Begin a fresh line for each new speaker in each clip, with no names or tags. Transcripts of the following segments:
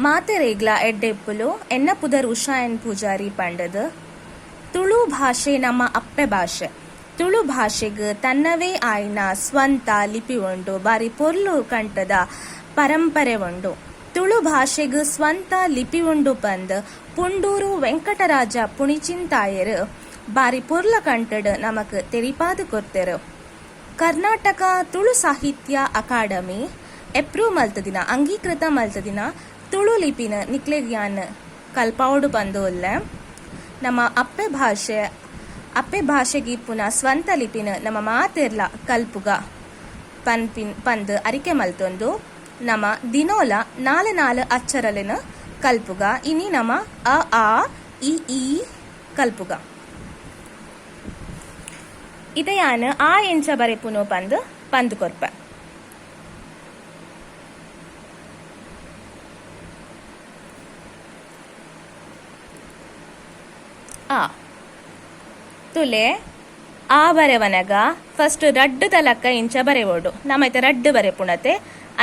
ಮಾತೆರೆಗ್ಲ ಎಡ್ಡೆಪ್ಪುಲು ಎನ್ನ ಪುದರ್ ಉಷಾ ಎನ್ ಪೂಜಾರಿ ಪಂಡದ್. ತುಳು ಭಾಷೆ ನಮ್ಮ ಅಪ್ಪೆ ಭಾಷೆ. ತುಳು ಭಾಷೆಗ್ ತನ್ನವೇ ಆಯಿನ ಸ್ವಂತ ಲಿಪಿ ಉಂಡು, ಬಾರಿ ಪೊರ್ಲು ಕಂಠದ ಪರಂಪರೆ ಉಂಡು. ತುಳು ಭಾಷೆಗ್ ಸ್ವಂತ ಲಿಪಿ ಉಂಡು ಪಂದ್ ಪುಂಡೂರು ವೆಂಕಟರಾಜ ಪುಣಿಚಿಂತಾಯೆರ್ ಬಾರಿ ಪೊರ್ಲ ಕಂಠಡ್ ನಮಕ್ ತೆರಿಪಾದ್ ಕೊರ್ತೆರ್. ಕರ್ನಾಟಕ ತುಳು ಸಾಹಿತ್ಯ ಅಕಾಡೆಮಿ ಎಪ್ರೂವ್ ಮಲ್ತ್ದಿನ, ಅಂಗೀಕೃತ ಮಲ್ತ್ದಿನ ತುಳು ಲಿಪಿನ್ ನಿಕ್ಲೆಗ್ ಯಾನ್ ಕಲ್ಪಾವೊಡು ಪಂದ್ ಉಲ್ಲೆ. ನಮ್ಮ ಅಪ್ಪೆ ಭಾಷೆ, ಅಪ್ಪೆ ಭಾಷೆಗ್ ಇಪ್ಪುನ ಸ್ವಂತ ಲಿಪಿನ್ ನಮ ಮಾತೆರ್ಲ ಕಲ್ಪುಗ ಪನ್ಪಿನ್ ಪಂದ್ ಅರಿಕೆ ಮಲ್ತೊಂದು ನಮ ದಿನೋಲ ನಾಲ್ ನಾಲ್ ಅಚ್ಚರಲೆನ್ ಕಲ್ಪುಗ. ಇನಿ ನಮ ಅ ಆ ಇ ಈ ಕಲ್ಪುಗ. ಇತ್ತೆ ಯಾನ್ ಆ ಎಂಚ ಬರೆಪುನು ಪಂದ್ ಪಂದ್ ಕೊರ್ಪೆ. ಆ ತುಲೆ ಆ ಬರೆವನಗ ಫಸ್ಟ್ ರಡ್ಡ್ ತಲಕ್ಕ ಇಂಚ ಬರೆವೊಡು. ನಮ ಇತ್ತೆ ರಡ್ಡ್ ಬರೆಪುಣತೆ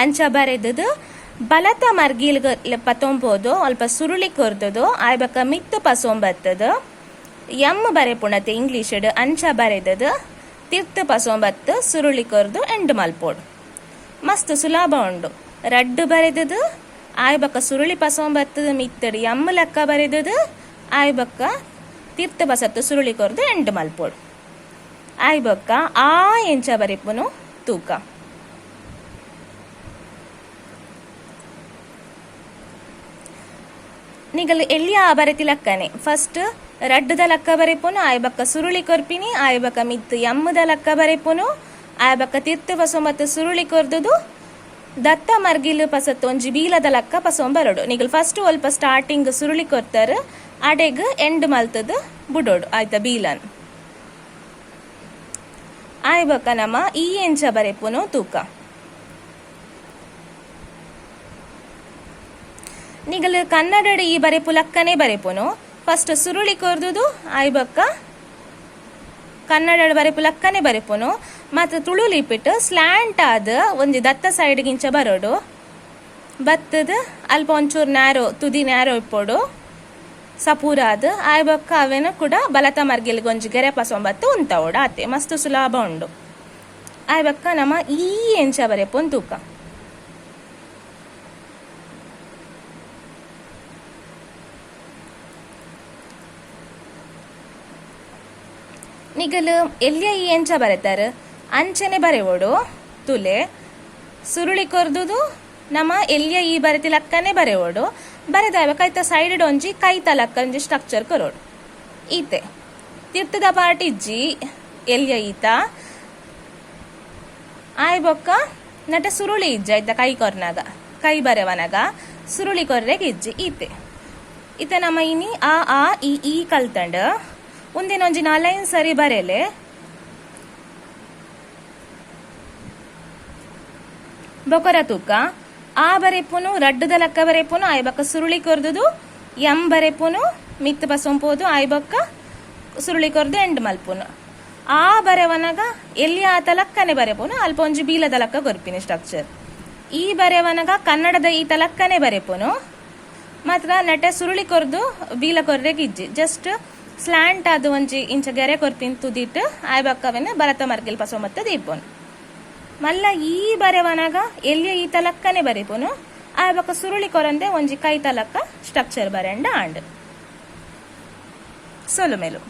ಅಂಚ ಬರೆದುದು ಬಲತ ಮರ್ಗಿಲ್ಗ್ ಪತೊಂಪೋದು ಅಲ್ಪ ಸುರುಳಿ ಕೊರ್ದುದು ಆಯ್ ಬೊಕ್ಕ ಮಿತ್ತ್ ಪಸೊಂಬತ್ತುದು ಎಮ್ ಬರೆಪುಣತೆ ಇಂಗ್ಲೀಷ್ಡ್ ಅಂಚ ಬರೆದುದು ತಿರ್ತ್ ಪಸೊಂಬತ್ತ್ ಸುರುಳಿ ಕೊರ್ದು ಎಂಡ್ ಮಲ್ಪೊಡು. ಮಸ್ತ್ ಸುಲಭ ಉಂಡು. ರಡ್ಡ್ ಬರೆದುದು ಆಯ್ ಬೊಕ್ಕ ಸುರುಳಿ ಪಸೊಂಬತ್ತ್ ಮಿತ್ತ್ಡ್ ಎಮ್ ಲೆಕ್ಕ ಬರೆದುದು ಆಯ್ ಬೊಕ್ಕ ತಿರ್ತ್ ಪಸತ್ ಸುರುಳಿ ಕೊರ್ದು ಎಂಡ್ ಮಲ್ಪೊಡು. ಆಯ್ ಬೊಕ್ಕ ಆ ಎಂಚ ಬರೆಪುನು ತೂಕ. ನಿಗಲ್ ಎಲ್ಯ ಬರೆತಿ ಲಕ್ಕನೆ ಫಸ್ಟ್ ರಡ್ಡ್ದ ಲಕ್ಕ ಬರೆಪುನು, ಆಯ್ ಬೊಕ್ಕ ಸುರುಳಿ ಕೊರ್ಪಿನಿ, ಆಯ್ ಬೊಕ್ಕ ಮಿತ್ತ್ ಎಮ್ದ ಲಕ್ಕ ಬರೆಪುನು, ಆಯ್ ಬೊಕ್ಕ ತಿರ್ತ್ ಪಸೊಂಬತ್ತ್ ಸುರುಳಿ ಕೊರ್ದುದು ದತ್ತ ಮರ್ಗಿಲ್ ಪಸತ್ ಒಂಜಿ ಬೀಲದ ಲಕ್ಕ ಪಸೊಂಬರೊಡು. ನಿಗಲ್ ಫಸ್ಟ್ ಒಲ್ಪ ಸ್ಟಾರ್ಟಿಂಗ್ ಸುರುಳಿ ಕೊರ್ತರ್ ಅಡೆಗ್ ಎಂಡ್ ಮಲ್ತುದು ಬುಡೊಡು ಆಯ್ತ ಬೀಲನ್. ಆಯ್ ಬೊಕ್ಕ ನಮ ಈ ಎಂಚ ಬರೆಪುನು ತೂಕ. ನಿಗಲ್ ಕನ್ನಡಡ್ ಈ ಬರೆಪು ಲಕ್ಕನೆ ಬರೆಪುನು. ಫಸ್ಟ್ ಸುರುಳಿ ಕೊರ್ದುದು ಆಯ್ ಬೊಕ್ಕ ಕನ್ನಡಡ್ ಬರೆಪು ಲಕ್ಕನೆ ಬರೆಪುನು. ಮಾತ್ರ ತುಳು ಲಿಪಿಟ್ ಸ್ಲ್ಯಾಂಟ್ ಆದ್ ಒಂಜಿ ದತ್ತ ಸೈಡ್ ಗಿಂಚ ಬರೊಡು. ಬತ್ತದ್ ಅಲ್ಪ ಒಂಚೂರು ನ್ಯಾರೋ ತುದಿ ನ್ಯಾರೋ ಇಪ್ಪೊಡು ಸಪೂರಾದ್. ಆಯ್ ಬೊಕ್ಕ ಅವೆನ್ ಕೂಡ ಬಲತ ಮರ್ಗಿಲ್ಗ್ ಒಂಜಿ ಗೆರೆ ಪಸೊಂಬತ್ತ್ ಉಂತವೊಡು ಆತೆ. ಮಸ್ತ್ ಸುಲಭ ಉಂಡು. ಆಯ್ ಬೊಕ್ಕ ನಮ ಈ ಎಂಚ ಬರೆಪುನ್ ತೂಕ. ನಿಗಲ್ ಎಲ್ಯ ಈ ಎಂಚ ಬರೆತರ್ ಅಂಚನೆ ಬರೆವೊಡು. ತುಲೆ ಸುರುಳಿ ಕೊರ್ದುದು ನಮ ಎಲ್ಯ ಈ ಬರೆತಿ ಲಕ್ಕನೆ ಬರೆವೊಡು. ಬರೆದಾಯ ಬೊಕ್ಕ ಐತ ಸೈಡ್ ಒಂಜಿ ಕೈತ ಲಕ್ಕ ಒಂಜಿ ಸ್ಟ್ರಕ್ಚರ್ ಕೊರೊಡು. ಈತೆ ತಿರ್ತದ ಪಾರ್ಟ್ ಇಜ್ಜಿ ಎಲ್ಯ ಈತ. ಆಯ್ ಬೊಕ್ಕ ನಟ ಸುರುಳಿ ಇಜ್ಜಿ ಐತ ಕೈ ಕೊರ್ನಗ ಕೈ ಬರೆವನಗ ಸುರುಳಿ ಕೊರ್ರೆಗ್ ಇಜ್ಜಿ ಈತೆ. ಇತ್ತೆ ನಮ ಇನಿ ಅ ಆ ಇ ಈ ಕಲ್ತಂಡ್. ಉಂದೆನ್ ಒಂಜಿ ನಾಲೈನ್ ಸರಿ ಬರೆಲೆ. ಬೊಕೊರ ತೂಕ ಆ ಬರೆಪುನು ರಡ್ಡ್ದ ಲಕ್ಕ ಬರೆಪುನು, ಆಯ್ ಬೊಕ್ಕ ಸುರುಳಿ ಕೊರ್ದುದು ಎಂ ಬರೆಪುನು ಮಿತ್ತ್ ಪಸೊಂಪೋದು ಆಯ್ ಬೊಕ್ಕ ಸುರುಳಿ ಕೊರ್ದು ಎಂಡ್ ಮಲ್ಪುನು. ಆ ಬರೆವನಗ ಎಲ್ಲಿ ಆತ ಲಕ್ಕನೆ ಬರೆಪುನು, ಅಲ್ಪ ಒಂಜಿ ಬೀಲದ ಲಕ್ಕ ಕೊರ್ಪಿನಿ ಸ್ಟ್ರಕ್ಚರ್. ಈ ಬರೆವನಗ ಕನ್ನಡದ ಈ ತಲಕ್ಕನೆ ಬರೆಪುನು, ಮಾತ್ರ ನಟೆ ಸುರುಳಿ ಕೊರ್ದು ಬೀಲ ಕೊರ್ರೆಗ್ ಇಜ್ಜಿ. ಜಸ್ಟ್ ಸ್ಲ್ಯಾಂಟ್ ಆದ್ ಒಂಜಿ ಇಂಚ ಗೆರೆ ಕೊರ್ಪಿನ್ ತುದಿಟ್, ಆಯ್ ಬೊಕ್ಕ ಅವೆನ್ ಬಲತ ಮರ್ಗಿಲ್ ಪಸೊಮತ್ತ ದೀಪುನು. ಮಲ್ಲ ಈ ಬರೆವನಗ ಎಲ್ಯ ಈ ತಲಕ್ಕನೆ ಬರೆಪುನು, ಆಯ್ ಬೊಕ್ಕ ಸುರುಳಿ ಕೊರಂದೆ ಒಂಜಿ ಕೈ ತಲಕ್ಕ ಸ್ಟ್ರಕ್ಚರ್ ಬರೆಂಡ ಆಂಡ್. ಸೊಲುಮೆಲು.